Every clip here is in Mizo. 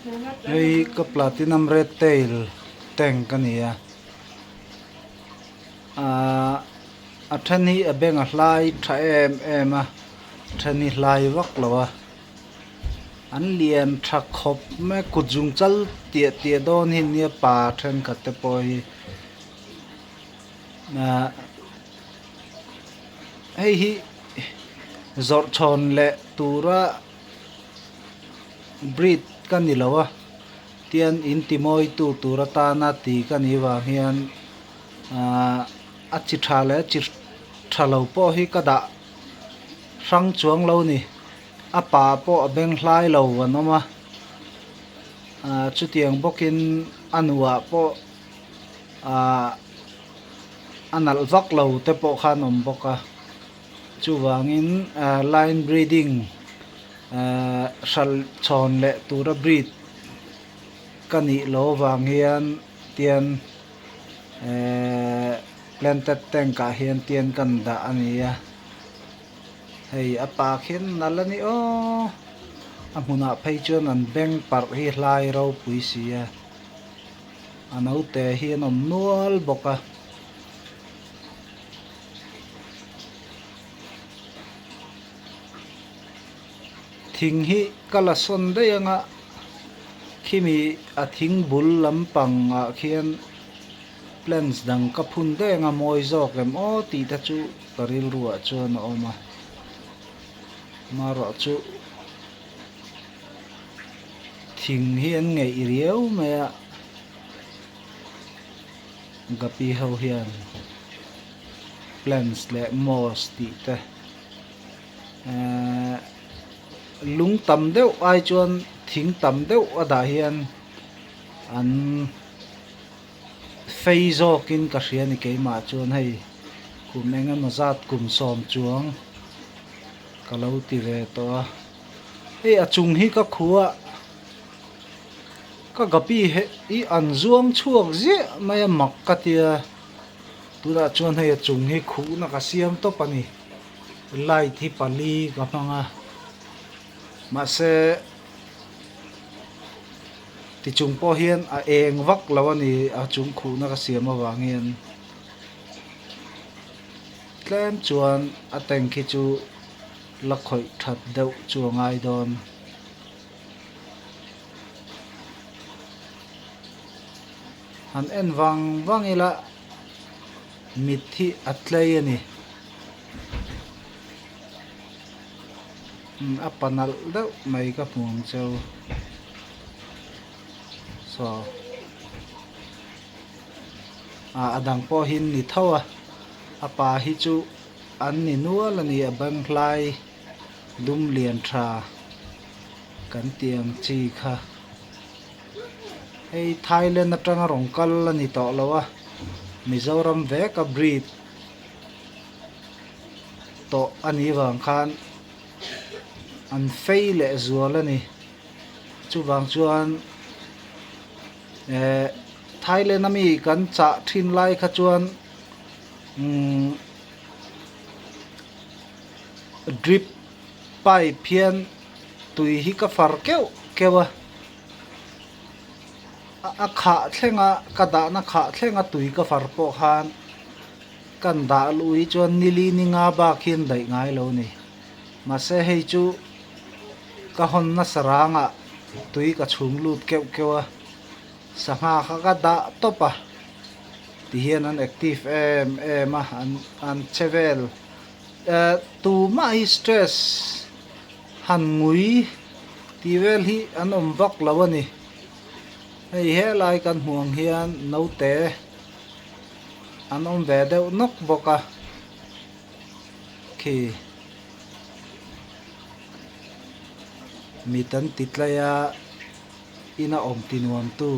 Hei ka platinum red tail tank a ni a ahh a then hi a beng a hlai tha em em a a then hi hlai vak lo a an lian tha khawp mai a kut zung chal tiah tiah dawn hi nia pa thenkhat te pawh hi ahh hei hi zawrh chhawn leh tura breed ka ni lo a tian in ti mawi tu tur atana ti ka nih vang hian ahh a chi tha leh a chi tha lo pawh hi ka dah hrang chuang lo a ni a pa pawh a beng hlai lo an awm a ahh chutiang bawkin a nuah pawh ahh a nalh vak lo te pawh khan a awm bawk a. Chuvangin line breeding hralh chhawn leh tura breed ka nih loh avang hian tian planted tank ah hian tian kan dah a ni a, hei a pa khian nalh a ni aw, a hmunah phei chuan an beng parh hi hlai ropui si a, a naute hi an awm nual bawk a. Thing hi ka la sawn daih ang a khimi a thing bul lampang ah khian plants dang ka phun daih ang a mawi zawk em aw tih te chu ka rilru ah chuan a awm a marawh chu thing hi an ngeih riau mai a. Gapi ho hian plants leh moss tih te ehh lung tam deuh ai chuan thing tam deuh a dah hian an fei zawkin ka hria a ni keimah chuan hei kum eng emaw zat kum sawm chuang ka lo ti ve tawh a hei a chung hi ka khuh a. Ka gapi he i an zuang chhuak ziah mai a mak ka tia tunah chuan hei a chung hi khuhna ka siam tawp a ni light hi pali ka hmang a mahse ti chung pawh hian a eng vak lo a ni a chung khuhna ka siam avang hian tlem chuan a tank hi chu la khawih that deuh chu a ngai dawn. Han en vang vang ila mit hi a tlei a ni a pa nalh deuh mai ka hmu ang cheu saw ah a dang pawh hi an ni tho a a pa hi chu an ni nual a ni a beng hlai. Dum lian tha kan tih ang chi kha hei Thailand atanga rawn kal a ni tawh lo a Mizoram vek a breed tawh a nih vang khan an fei leh zual a ni chuvang chuan eh Thailand ami kan chah thin lai kha chuan umm. Drip pipe hian tui hi ka far keuh keuh a a khah thleng a ka dahna khah thleng a tui ka far pawh khan kan dah luh hi chuan nili ni nga bak hian daih ngai lo a ni mahse hei chu ka hawn nasa rangah tui ka chhung lut keuh keuh a sangha kha ka dah tawp a tihian an active em em a an an che vel. Eh tumah hi stress han ngui tih vel hi an awm vak lo a ni hei helai kan hmuh ang hian naute an awm ve deuh nawk bawk a khi mit an ti tlai a ina awm ti nuam tu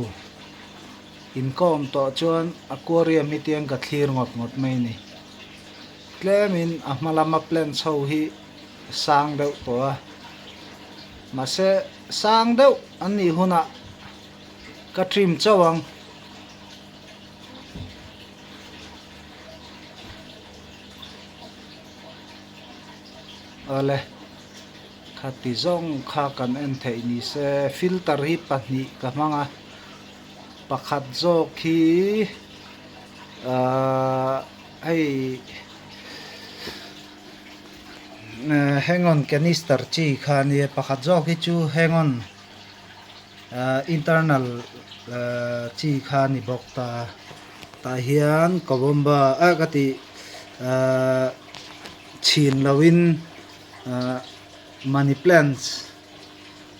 inkawm tawh chuan aquarium hi tiang ka thlir ngawt ngawt mai a ni. Tlemin a hma lama plants ho hi sang deuh tawh a, mahse sang deuh an nih hunah ka trim chauh ang. Awle. Khati zawng kha kan en theih ni se filter hi pahnih ka hmang a pakhat zawk hi ahh hei hang on canister chi kha a nia pakhat zawk hi chu hang on ahh internal ahh chi kha a ni bawk ta tah hian kawmba ah ka tih ahh chhin lo in ahh money plants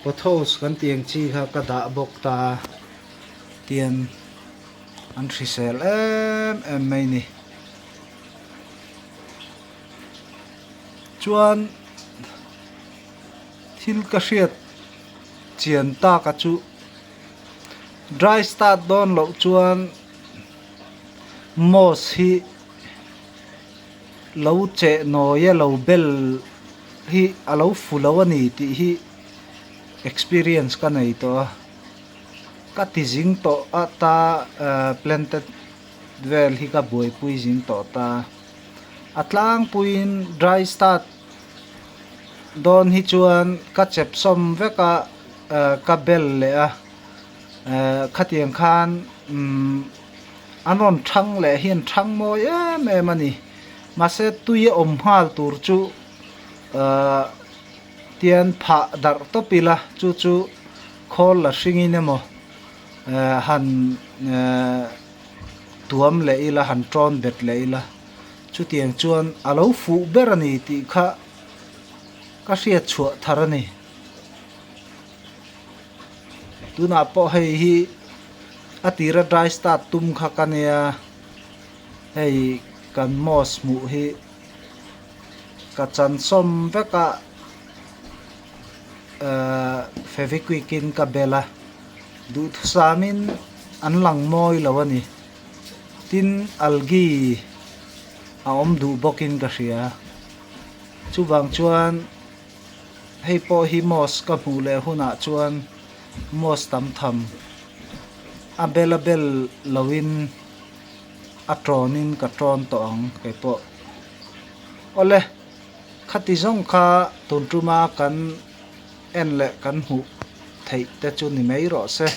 pothos kan tih ang chi kha ka dah bawk ta tian an hrisel em em mai a ni chuan thil ka hriat chian tak a chu dry start dawn loh chuan moss hi lo cheh nawi a lo bel hi a lo fu lo a ni tih hi experience ka nei tawh a ka ti zing tawh a ta ah planted vel hi ka buaipui zing tawh ta a tlangpuiin dry start dawn hi chuan ka chep sawm vek a ah ka bel leh a ah khatiang khan umm an rawn thang leh hi an thang mawi em em a ni mahse tui a awm nghal tur chu ahh tian phah darh tawp ila chu chu khawl la hringin emaw eh han eh tuam leh ila han tawn bet leh ila chutiang chuan a lo fuh ber a ni tih kha ka hriat chhuah thar a ni tunah pawh hei hi a tira dry start tum kha ka nia hei kan moss hmuh hi ka chan sawm vek a ehh fevikwik in ka bel a duhthusam in an lang mawi lo a ni tin algae a awm duh bawk in ka hria chuvang chuan hei pawh hi moss ka hmuh leh hunah chuan moss tam tham a bel a bel lo in a tawn in ka tawn tawh ang kei pawh awle khati zawng kha tun tuma kan en leh kan hmuh theih te chu ni mai rawh se.